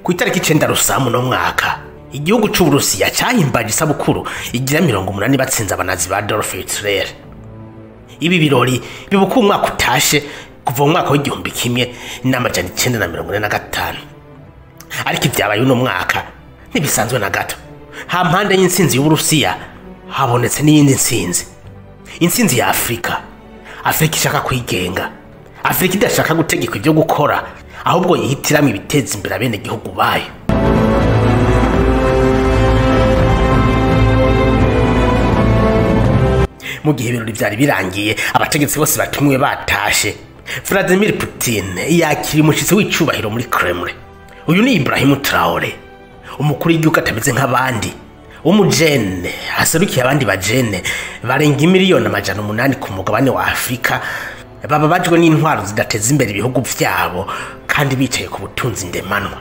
Ku itariki 9 Rusamu no mwaka, igihugu c'Uburusiya cahimbaje isabukuru igira 80 batsinze abanazi ba Adolf Hitler. Ibi birori bibuka umwaka utashe kuva mu mwaka w'1945. Ariko ibyabaye uno mwaka ntibisanzwe na gato. Ha mpande y'intsinzi y'Uburusiya habonetse n'iyindi ntsinzi, intsinzi ya Afrika. Afrika ishaka kwigenga, Afrika idashaka gutegeka ibyo gukora, ahubwo yihitiramwo ibiteza imbere abene gihugu bayo. Mu gihe ibirori vyari birangiye, abategetsi bose batumiwe batashe, Vladimir Putin yakiriye umushitsi w'icubahiro muri Kremlin. Uyu ni Ibrahim Traore, umukuru w'igihugu atameze nk'abandi, w'umujene aserukiye abandi bajene barenga 800,000,000 ku mugabane wa Afrika, baba bajwe n'intwaro zidateza imbere ibihugu vyabo kandi bicaye ku butunzi ndemanwa.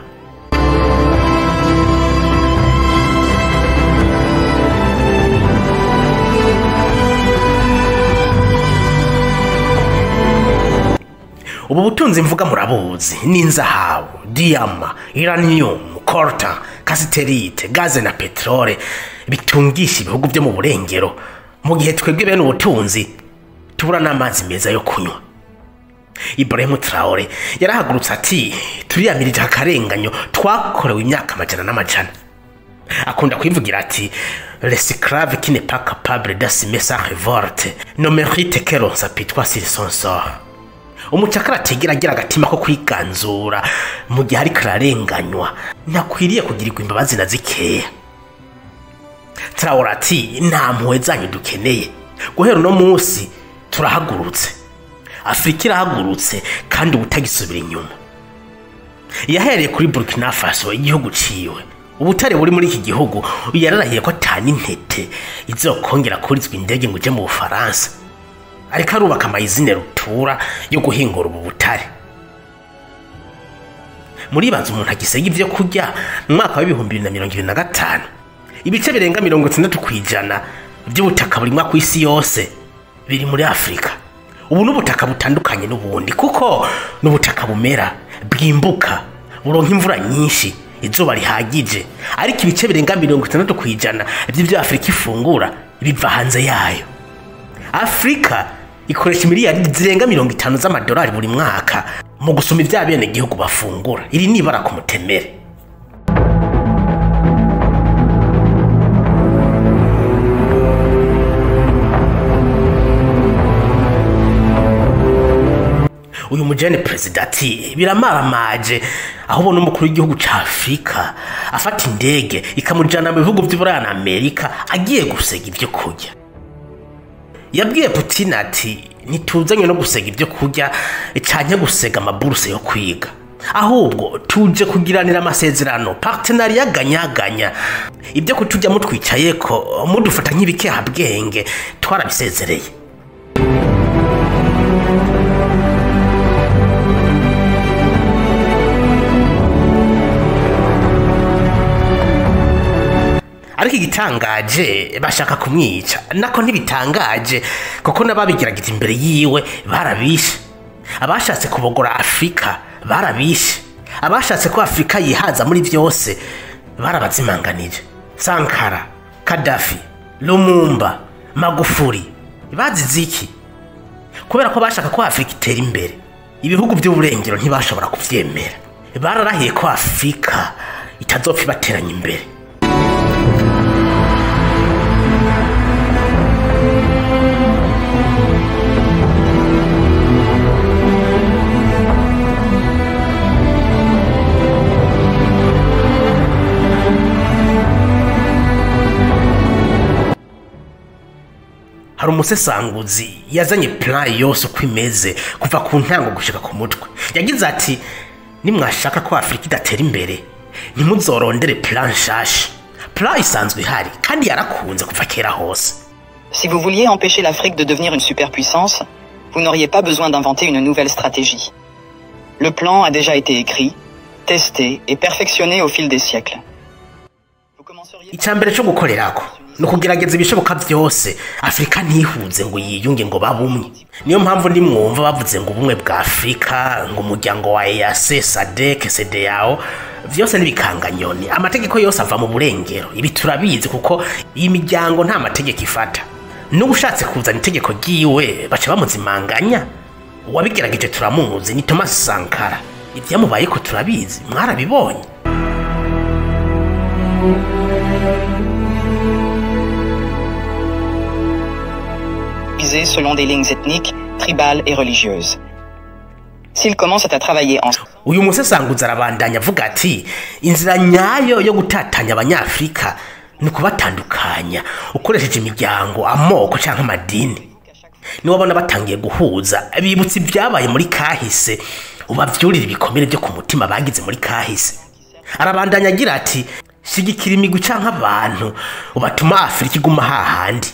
Ubu butunzi mvuga murabuzi ni inzahabu, diyama, uranium, coltan, kasiterite, gaze na petrole bitungisha ibihugu byo mu burengero, mu gihe twebwe bene ubutunzi tubura n'amazi meza yo kunywa. Ibrahim Traore yarahagurutse ati turiyamirije akarenganyo twakorewe imyaka amajana n'amajana. Akunda kwivugira ati l'esclave qui n'est pas capable d'assumer sa révolte ne mérite que l'on s'apitoie sur son sort. Umucakara atigera agira agatima ko kwiganzura mu gihe ariko ararenganywa, ntakwiriye kugirirwa imbabazi na zikeya. Traore ati nta mpuhwe zanyu dukeneye, guhera uno munsi turahagurutse, Afrika irahagurutse kandi ubutagisubira inyuma. Yahereye kuri Burkina Faso, igihugu ciwe. Ubutare buri muri iki gihugu yararahiye ko atani intete izokongera kurizwa indege ngo uje mu Bufaransa. Ariko arubaka amayizine rutura yo guhingura ubu butare. Muribaza umuntu agisega ivyo kurya mu mwaka wa 2025, ibice birenga 60% by'ubutaka burimwa ku isi yose biri muri Afrika. Ubu n'ubutaka butandukanye n'ubundi, kuko n'ubutaka bumera, bwimbuka, buronka imvura nyinshi, izuba rihagije. Ariko ibice birenga 60% by'ivyo Afrika ifungura biva hanze yayo. Afrika ikoresha miliyari zirenga 50 z'amadolari buri mwaka mu gusoma ibya bene gihugu bafungura. Iri nibara ku mutemere. Uyu mujene president ati biramaramaje aho ubona umukuru w'igihugu ca Afrika afata indege ikamujana mu bihugu vy'Uburaya na Amerika agiye gusega ivyo kurya. Yabwiye Putin ati ntituzanye no gusega ibyo kurya canke gusega amaburuse yo kwiga, ahubwo tuje kugiranira amasezerano partenariat ganyaganya. Ibyo kutujya mutwicayeko mudufata nk'ibikeha bwenge twarabisezereye. Ariko igitangaje bashaka kumwica, nako ntibitangaje kuko n'ababigerageje imbere yiwe barabishe. Abashatse kubogora Afrika barabishe, abashatse ko Afrika yihaza muri vyose barabazimanganije. Sankara, Gaddafi, Lumumba, Magufuli bazize iki? Kubera ko bashaka ko Afrika itera imbere. Ibihugu by'uburengero ntibashobora kuvyemera, bararahiye ko Afrika itazopfa ibateranya imbere. Hari umusesanguzi yazanye plan yose uko imeze kuva ku ntango gushika ku mutwe. Yagize ati nimwashaka ko Afrika idatera imbere ntimuzorondere plan nshasha, plan isanzwe ihari kandi yarakunze kuva kera hose. Si vous vouliez empêcher l'Afrique de devenir une superpuissance, vous n'auriez pas besoin d'inventer une nouvelle stratégie. Le plan a déjà été écrit, testé et perfectionné au fil des siècles. Icambere cyo gukorerako Ni ukugerageza ibishoboka byose Afurika ntihuze ngo yiyunge ngo babumwe. Niyo mpamvu nimwumva bavuze ngo ubumwe bwa Afurika, ngo umuryango wa EAC, SADC, CEDEAO, vyose n'ibikanganyoni. Amategeko yose ava mu burengero. Ibi turabizi kuko iyi miryango nta mategeko ifata. N'ubushatse kuzana itegeko ryiwe baca bamuzimanganya. Uwabigerageje turamuzi, ni Thomas Sankara. Ibyamubaye ko turabizi, mwarabibonye. Selon des lignes ethniques, tribales et religieuses. S'ils commencent à travailler ensemble, Uyu musesanguzi arabandanya avuga ati inzira nyayo yo gutatanya abanyafurika ni ukubatandukanya ukoresheje imiryango, amoko canke amadini. Niwabona batangiye guhuza, bibutse ibyabaye muri kahise, ubavyurira ibikomere byo ku mutima bagize muri kahise. Arabandanya agira ati shigikira imigwi canke abantu ubatuma Afurika iguma hahandi.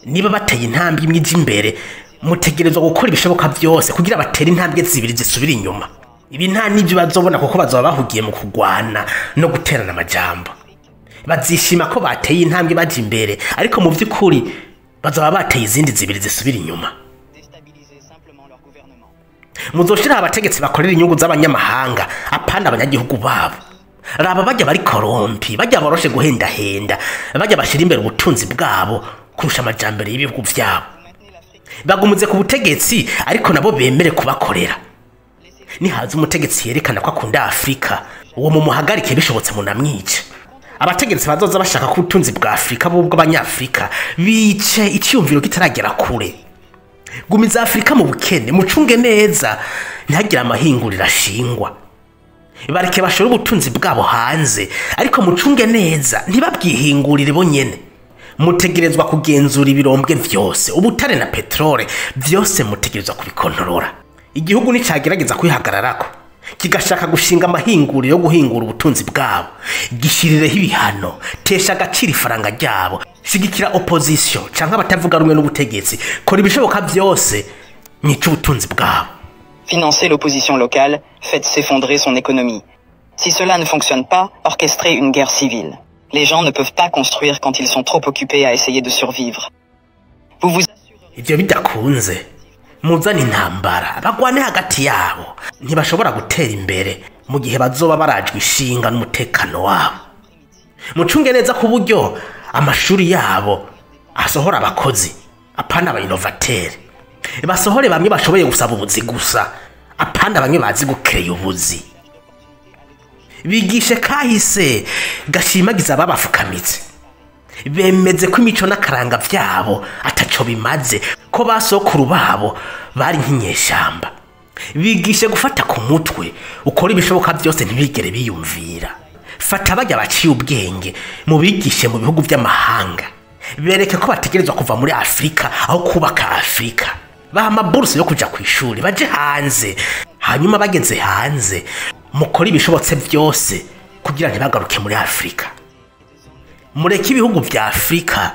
Niba bateye intambwe imwe ija imbere, mutegerezwa gukora ibishoboka byose kugira batere intambwe zibiri zisubira inyuma. Ibi nta n'ibyo bazobona kuko bazoba bahugiye mu kugwana no guterana amajambo. Bazishima ko bateye intambwe baja imbere, ariko mu by'ukuri bazoba bateye izindi zibiri zisubira inyuma. Muzoshira abategetsi bakorera inyungu z'abanyamahanga, apana abanyagihugu babo. Raba bajya bari korompi, bajya boroshe guhendahenda, bajya bashira imbere ubutunzi bwabo kurusha amajambere y'ibihugu vyabo. Bagumuze ku butegetsi ariko nabo bemere kubakorera. Nihaza umutegetsi yerekana ko akunda Afurika, uwo mumuhagarike bishobotse munamwice. Abategetsi bazoza bashaka ko ubutunzi bwa Afurika bubwo abanyafurika bice icyumviro kitaragera kure. Gumiza Afurika mu bukene, mucunge neza ntihagire amahinguriro ashingwa. Bareke bashore ubutunzi bwabo hanze, ariko mucunge neza ntibabwihingurire bonyene. Mutegerezwa kugenzura ibirombwe vyose, ubutare na petrole vyose mutegerezwa kubikontorora. Igihugu nicagerageza kwihagararako, kigashaka gushinga amahinguriro yo guhingura ubutunzi bwabo, gishirireho ibihano, tesha agaciro ifaranga ryabo, shigikira opposition canke abatavuga rumwe n'ubutegetsi, kora ibishoboka vyose mwice ubutunzi bwabo. Financez l'opposition locale, faites s'effondrer son économie. Si cela ne fonctionne pas, orchestrez une guerre civile. Les gens ne peuvent pas construire quand ils sont trop occupés à essayer de survivre. Vous vous Ivyo bidakunze, muzane intambara, bagwane hagati yabo. Ntibashobora gutera imbere mu gihe bazoba barajwe ishinga n'umutekano wabo. Mucunge neza ku buryo amashuri yabo asohora abakozi, apana abainovateri. Basohore bamwe bashoboye gusaba ubuzi gusa, apana bamwe bazi gukereya ubuzi. Bigishe kahise gashimagiza ababafukamitse. Bemeze ko imico n'akaranga vyabo ataco bimaze, ko basokuru babo bari nk'inyeshamba. Bigishe gufata ku mutwe, ukora ibishoboka byose ntibigere biyumvira. Fata bajya baciye ubwenge, mubigishe mu bihugu by'amahanga. Bereke ko bategerezwa kuva muri Afurika aho kubaka Afurika. Baha amaburuse yo kuja kw'ishuri, baje hanze. Hanyuma bageze hanze, mukore ibishobotse byose kugira ntibagaruke muri Afurika. Mureke ibihugu vya Afurika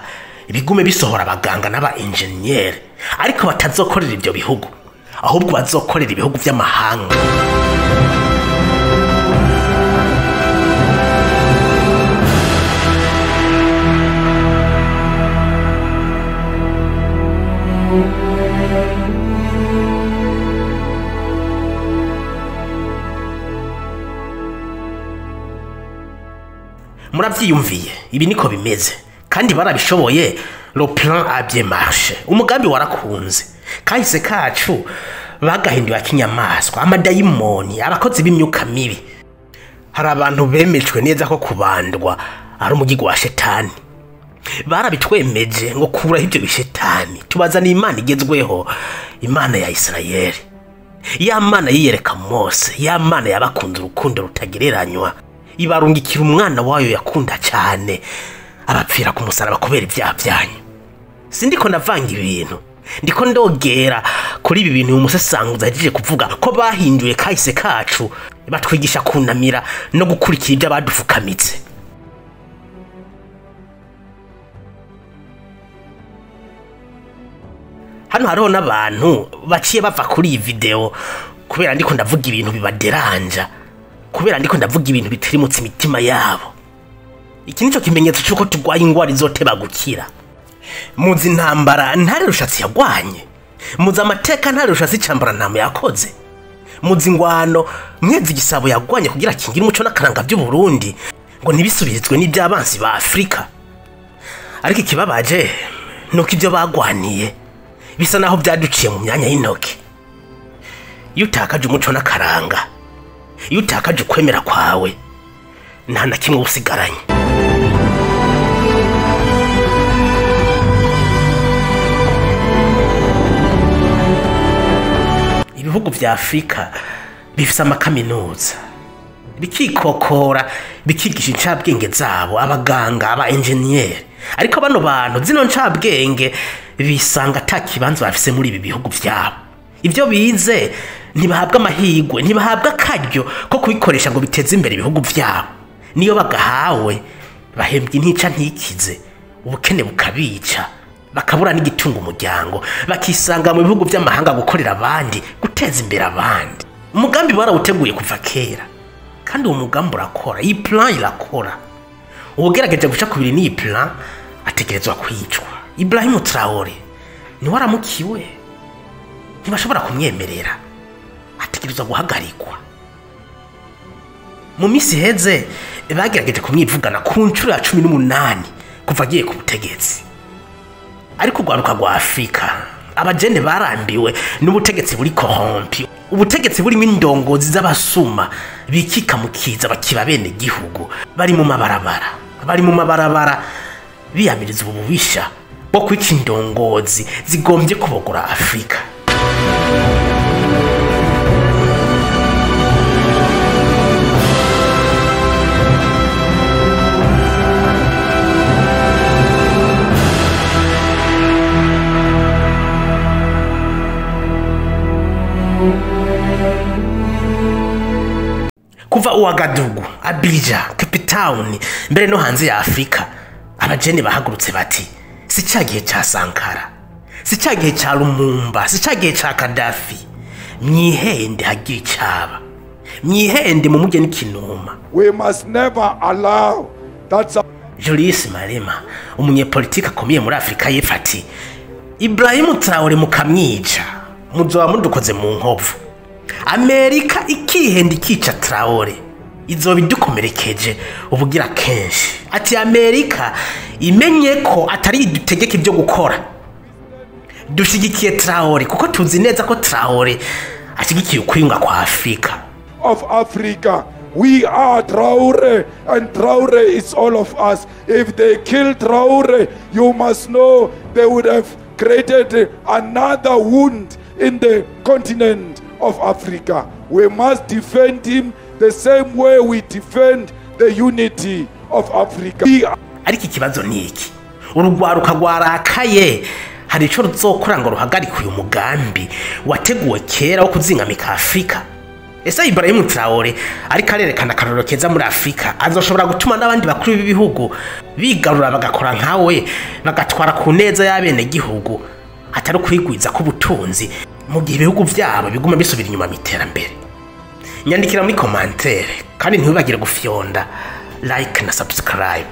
bigume bisohora abaganga n'aba engineer, ariko batazokorera ivyo bihugu, ahubwo bazokorera ibihugu vy'amahanga. Muravyiyumviye, ibi niko bimeze kandi barabishoboye. Le plan a bien marché, umugambi warakunze. Kahise kacu bagahinduye akinyamaswa, amadayimoni, abakozi b'imyuka mibi. Hari abantu bemejwe neza ko kubandwa ari umugigo wa shetani. Barabitwemeje ngo kuraho ibyo bishetani, tubazana Imana igezweho, Imana ya Isirayeli. Ya Mana yiyereka Mose, ya Mana yabakunze urukundo rutagereranywa, ibarungikira umwana wayo yakunda cyane, abapfira ku musaraba kubera ibyaha byanyu. Sindiko ndavanga ibintu, ndiko ndogera kuri ibi bintu uyu musesanguzi ahejeje kuvuga ko bahinduye kahise kacu, batwigisha kunamira no gukurikira ibyo abadufukamitse. Hano hariho n'abantu baciye bava kuri iyi video kubera ndiko ndavuga ibintu bibaderanja, kubera ndiko ndavuga ibintu bitirimutse imitima yabo. Iki nico kimenyetso cy'uko turwaye ingwara izoteba gukira. Muzi intambara Ntare Rushatsi yagwanye, muzi amateka Ntare Rushatsi cambara ntamo yakoze, muzi ingwano Mwezi Gisabo yagwanye kugira akingire umuco n'akaranga by'u Burundi ngo ntibisubirizwe n'iby'abansi ba Afrika. Ariko ikibabaje nuko ibyo bagwaniye bisa naho byaduciye mu myanya y'intoki. Iyo utakaje umuco n'akaranga, iyo utakaje ukwemera kwawe, nta na kimwe usigaranye. Ibihugu vya Afrika bifise amakaminuza, bikikokora, bikigisha incabwenge zabo, abaganga, aba engineer. Ariko bano bantu zino ncabwenge bisanga ata kibanza bafise muri ibi bihugu vyabo. Ivyo bize ntibahabwa amahirwe, ntibahabwa akaryo ko kubikoresha ngo biteze imbere ibihugu vyabo. Niyo bagahawe bahembwa intica ntikize, ubukene bukabica, bakabura n'igitunga umuryango, bakisanga mu bihugu by'amahanga gukorera abandi, guteza imbere abandi. Umugambi barawuteguye kuva kera, kandi uwo mugambi urakora, iyi plan irakora. Uwugerageje guca kubiri n'iyi plan ategerezwa kwicwa. Ibrahim Traore niwe aramukiwe, ntibashobora kumwemerera, ategerezwa guhagarikwa. Mu minsi iheze bagerageje kumwivugana ku nshuro ya 18 kuva agiye ku butegetsi. Ariko urwaruka rwa Afrika, abajene barambiwe n'ubutegetsi buri korompi, ubutegetsi burimo indongozi z'abasuma bikika mukiza bakiba bene gihugu, bari mu mabarabara, bari mu mabarabara biyamiriza ubu bubisha bwo kwica indongozi zigombye kubogora Afrika. Kuva Ouagadougou, Abidjan, Cape Town, mbere no hanze ya Afrika, abajene bahagurutse bati si cya gihe ca Sankara, si cya gihe ca Lumumba, si cya gihe ca Gaddafi. Mwihende hagira icaba, mwihende mu mujye n'ikinuma. We must never allow that. Julius Malema, umunyepolitiki akomeye muri Afrika y'Epfo, ati Ibrahim Traore mukamwica muzoba mudukoze mu nkovu. Amerika ikihenda ikica Traore izoba idukomerekeje ubugira kenshi. Ati Amerika imenye ko atari idutegeka ibyo gukora. Dushigikiye Traore kuko tuzi neza ko Traore ashigikiye ukwiyunga kwa Afrika. Of Africa. We are Traore, and Traore is all of us. If they kill Traore, you must know they would have created another wound in the continent of Africa. We must defend him the same way we defend the unity of Africa. Ariko ikibazo ni iki? Urugwaruka rwarakaye hari ico ruzokora ngo ruhagarike uyu mugambi wateguwe kera wo kuzingamika Afrika. Ese Ibrahim Traore ariko arerekana akarorero keza muri Afrika, azoshobora gutuma n'abandi bakuru b'ibihugu bigarura bagakora nkawe, bagatwara ku neza y'abene gihugu, atari kwigwiza k'ubutunzi mu gihe ibihugu byabo biguma bisubira inyuma mu iterambere. Nyandikira muri commentaire, kandi ntiwibagire gufyonda like na subscribe.